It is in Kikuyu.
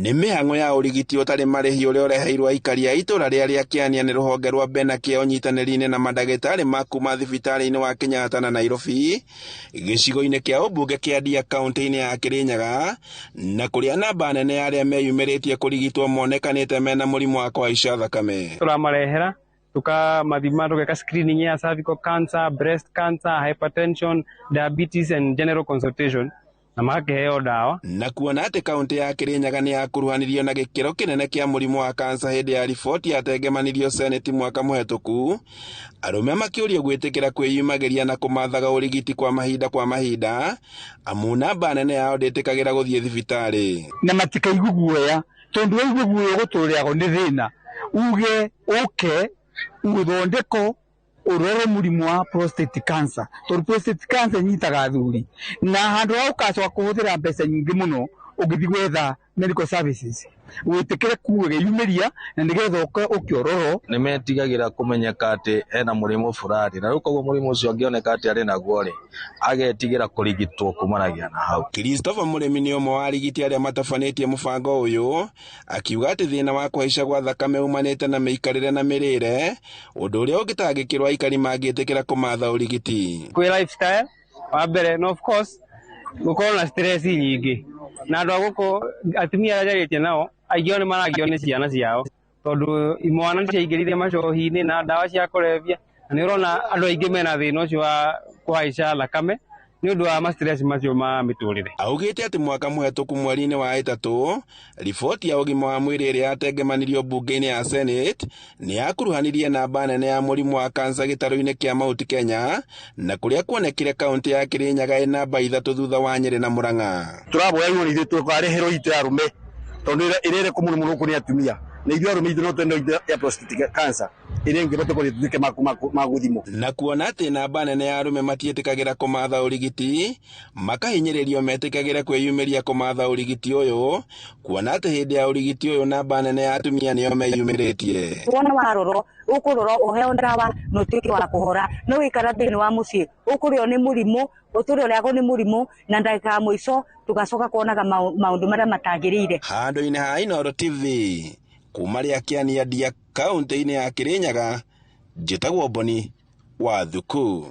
Nĩ mĩhang'o ya ũrigiti ũtarĩ marĩhi ũrĩa ũreheirwo aikari a itũra rĩa Rĩakĩania nĩ rũhonge rwa Benake ũnyitanĩri-inĩ na mandagĩtarĩ ma kuma thibitarĩ-inĩ wa Kenyatta na Nairobi gĩcigo-inĩ kĩa ũmbunge kĩa Ndia kaunti-inĩ ya Kirinyaga, na kũrĩa namba nene ya arĩa meyumĩrĩtie kũrigitwo monekanĩte mena mũrimũ wa kũhaica thakame. Tũramarehera, tukamathima, tũgeka screening ya cervical cancer, breast cancer, hypertension, diabetes and general consultation, na magakĩheo ndawa. Na kuona atĩ kaunti ya Kirinyaga nĩ yakuruhanirio na gĩkĩro kĩnene kĩa mũrimũ wa kansa hĩndĩ ya riboti yatengemanirio Seneti mwaka mũhetũku, arũme makĩũrio gwĩtĩkĩra kwĩyumagĩria na kũmathaga ũrigiti kwa mahinda kwa mahinda, amu namba nene yao ndĩtĩkagĩra gũthiĩ thibitarĩ. Na matikaigue guoya, tondu waigua guoya ũgũtũrĩagwo nĩ thĩna, uge ũke ũthondeko ũrore mũrimũ wa prostate cancer, tondũ prostate cancer ĩnyitaga athuri, na handũ ha ũgacoka kũhũthĩra mbeca nyingĩ mũno ũgĩthiĩ gwetha medical services, wĩtĩkĩre kwĩyumĩria na nĩgetha ũke ũkĩororwo. Nĩ metigagĩra kũmenyeka atĩ ena mũrimũ fulani, na rĩu koguo mũrimũ ũcio angĩoneka atĩ arĩ naguo rĩ, agetigĩra kũrigitwo kumanagia na hau. Christopher Mũrĩmi nĩ ũmwe wa arigiti arĩa matabanĩtie mũbango ũyũ, akiuga atĩ thĩna wa kũhaica gwa thakame umanĩte na mĩikarĩre na mĩrĩre, ũndũ ũrĩa ũngĩtangĩkĩrwo aikari mangĩtĩkĩra kũmatha ũrigiti. Kwĩ lifestyle wa mbere, no of course gũkorwo na stress nyingĩ, na andũ a gũkũ atumia arĩa njarĩtie nao aingĩ ao nĩ maragio nĩ ciana ciao, tondũ imwana nĩ ciaingĩrire macohi-inĩ na ndawa cia kũrebia, na nĩ ũrona andũ aingĩ mena thĩna ũcio wa kũhaica thakame nĩ ũndũ wa ma stress macio ma mĩtũrĩre. Augĩte atĩ mwaka mũhetũku mweri-inĩ wa 3, riboti ya ũgima wa mwĩrĩ ĩrĩa yatengemanirio mbunge-inĩ ya Senate nĩ yakuruhanirie namba nene ya mũrimũ wa kansa gĩtarũ-inĩ kĩa Mount Kenya, na kũrĩa kuonekire kaunti ya Kirinyaga ĩ namba 3 thutha wa Nyĩrĩ na Murang'a. Tũraboya igũrũ ithuĩ tũkareherwo itũ ya arũme, tondũ ĩrĩa ĩrĩ mũno mũno gũkũ nĩ atumia, na ithuĩ arũme ithuĩ no twende itũ ya prostate cancer ĩrĩa ĩngĩ tũkorwo tũtuĩke ma gũthimwo. Na kuona atĩ namba nene ya arũme matiĩtĩkagĩra kũmatha ũrigiti, makahinyĩrĩrio metĩkagĩre kwĩyumĩria kũmatha ũrigiti ũyũ, kuona atĩ hĩndĩ ya ũrigiti ũyũ namba nene ya atumia nĩo meyumĩrĩtie. Wona warorwo, ũkũrorwo ũheo ndawa na ũtuĩke wa kũhora, no wĩikara thĩinĩ wa mũciĩ ũkũrĩo nĩ mũrimũ, ũtũre ũrĩagwo nĩ mũrimũ, na ndagĩka ya mũico tũgacoka kuonaga maũndũ marĩa matagĩrĩire. Handũ-inĩ ha Inooro TV, kuma Rĩakĩania Ndia kaunti-inĩ ya Kirinyaga, njĩtagwo Boni wa Thuku.